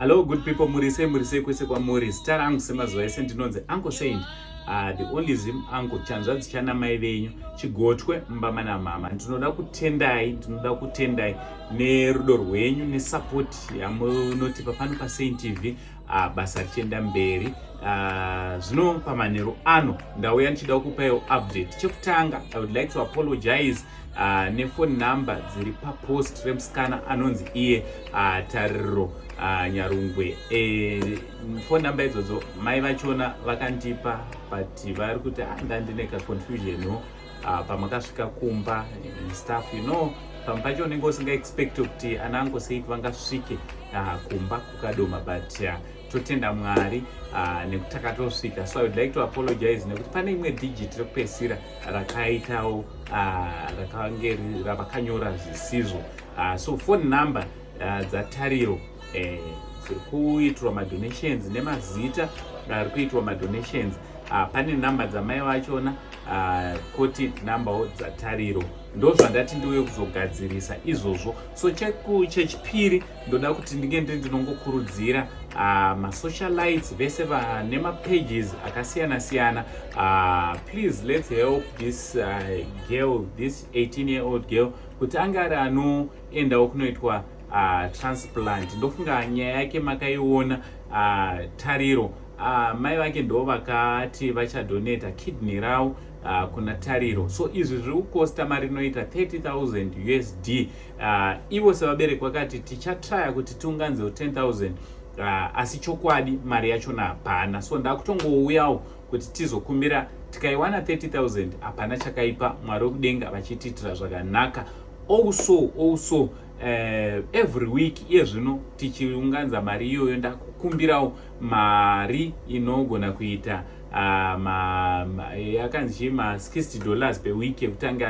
Hello good people, murisei, murisei kwese kwamuri. Zita rangu semazuva ese ndinonzi Uncle Saint, the only Zim uncle, chanzvadzi chana mai venyu, chigotwe mumba mana mama. Ndinoda kutendai, ndinoda kutendai nerudo rwenyu nesupport yamunotipa pano paSaint TV, basa richienda mberi. Zvino pamanheru ano ndauya ndichida kukupaiwo update. Chekutanga, I would like to apologize nephone number dziri papost remusikana anonzi iye Tariro Nyarungwe. Phone number idzodzo mai vachona vakandipa, but vari kuti ah, ndandine kaconfusion pamakasvika kumba stuff. Pamwe pacho unenge usingaexpect kuti ana Uncle Saint vangasvike kumba kukadoma, but totenda Mwari nekuti takatosvika. So I would like to apologize nekuti pane imwe digit rekupedzisira rakaitawo rakange ravakanyora zvisizvo. So phone number dzaTariro dziri kuitirwa madonations nemazita ari kuitwa madonations, pane namba dzamai vachona, koti nambawo dzaTariro. Ndo zvandati ndiuye kuzogadzirisa izvozvo. So chechipiri, ndoda kuti ndinge ndinongokurudzira masocialites vese vane mapages akasiyana siyana, please let's help this girl, this 18-year old girl, kuti ange ari anoendawo kunoitwa transplant. Ndofunga nyaya yake makaiona. Tariro, mai vake ndo vakati vachadonata kidney ravo kuna Tariro. So izvi zviri kukosta mari inoita 30,000 USD. Ivo sevabereki vakati tichatraya kuti tiunganzewo 10,000, asi chokwadi mari yachona hapana. So ndakutongouyawo kuti tizokumbira. Tikaiwana 30,000, hapana chakaipa, Mwari wekudenga vachitiitira zvakanaka. Also, every week iye zvino tichiunganza mari iyoyo, ndakukumbirawo mari inogona kuita yakanzi chii, ma$60 per week yekuti ange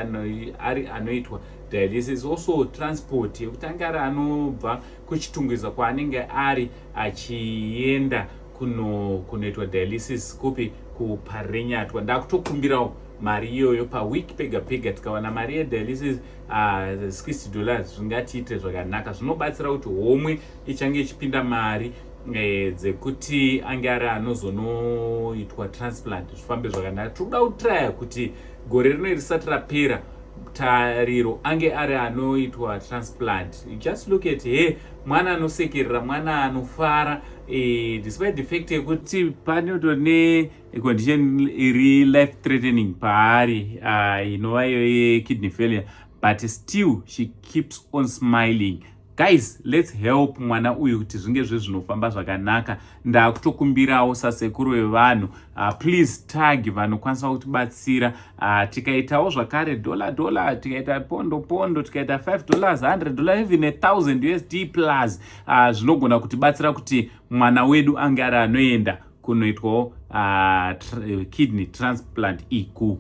ari anoitwa dialysis. Also transport yekuti ange ari anobva kuChitungwiza kwaanenge ari achienda kunoitwa dialysis kupi, kuParirenyatwa. Ndakutokumbirawo mari iyoyo paweek pega pega. Tikawana mari yedialysis, $60, zvingatiite zvakanaka, zvinobatsira kuti homwe ichange ichipinda mari dzekuti ange ari anozonoitwa transplant zvifambe zvakanaka. Tiri kuda kutraya kuti gore rino risati rapera, Tariro ange ari anoitwa transplant. Just look at he, mwana anosekerera, mwana anofara, despite the fact yekuti panotori necondition iri life threatening paari, inova iyo yekidney failure, but still she keeps on smiling. Guys, let's help mwana uyu kuti zvinge zvezvinofamba zvakanaka. Ndakutokumbirawo sasekuru vevanhu, please tag vanokwanisa kutibatsira. Tikaitawo zvakare dollar dollar, tikaita pondo pondo, tikaita $5, $100, even 1000 USD plus, zvinogona kutibatsira kuti mwana wedu ange ari anoenda kunoitwawo kidney transplant iku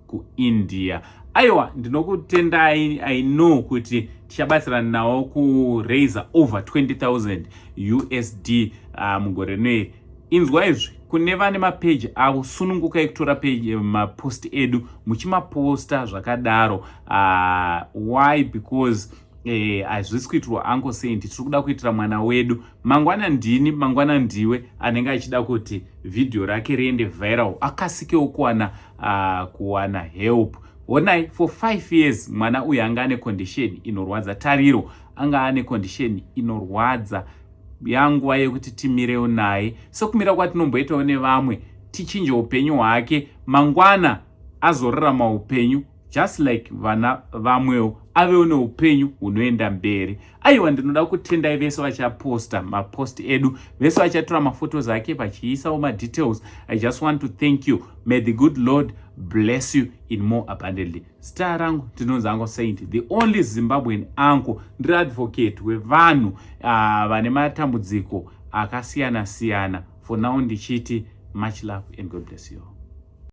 kuIndia. Aiwa, ndinokutendai. I know kuti tichabatsirana nawo kuraisa over 20,000 USD mugore rino. Inzwa izvi, kune vane mapeji avo, sunungukai kutora mapost edu muchimaposta zvakadaro. Why? Because hazvisi kuitirwa Uncle Saint, tiri kuda kuitira mwana wedu. Mangwana ndini, mangwana ndiwe anenge achida kuti vhidhiyo rake riende viral, akasikewo kuwana help. Honai, for 5 years mwana uyu anga ane condition inorwadza. Tariro anga ane condition inorwadza. Yanguva yekuti timirewo naye sekumira kwatinomboitawo nevamwe, tichinje upenyu hwake. Mangwana azorarama upenyu just like vana vamwewo, avewo neupenyu hunoenda mberi. Aiwa, ndinoda kutendai vese vachaposta mapost edu, vese vachatora maphotos ake vachiisawo madetails. I just want to thank you. May the good Lord bless you in more abundantly. Zita rangu ndinonzi Uncle Saint, the only Zimbabwean uncle. Ndiri advocate wevanhu vane matambudziko akasiyana siyana. For now ndichiti much love and God bless you.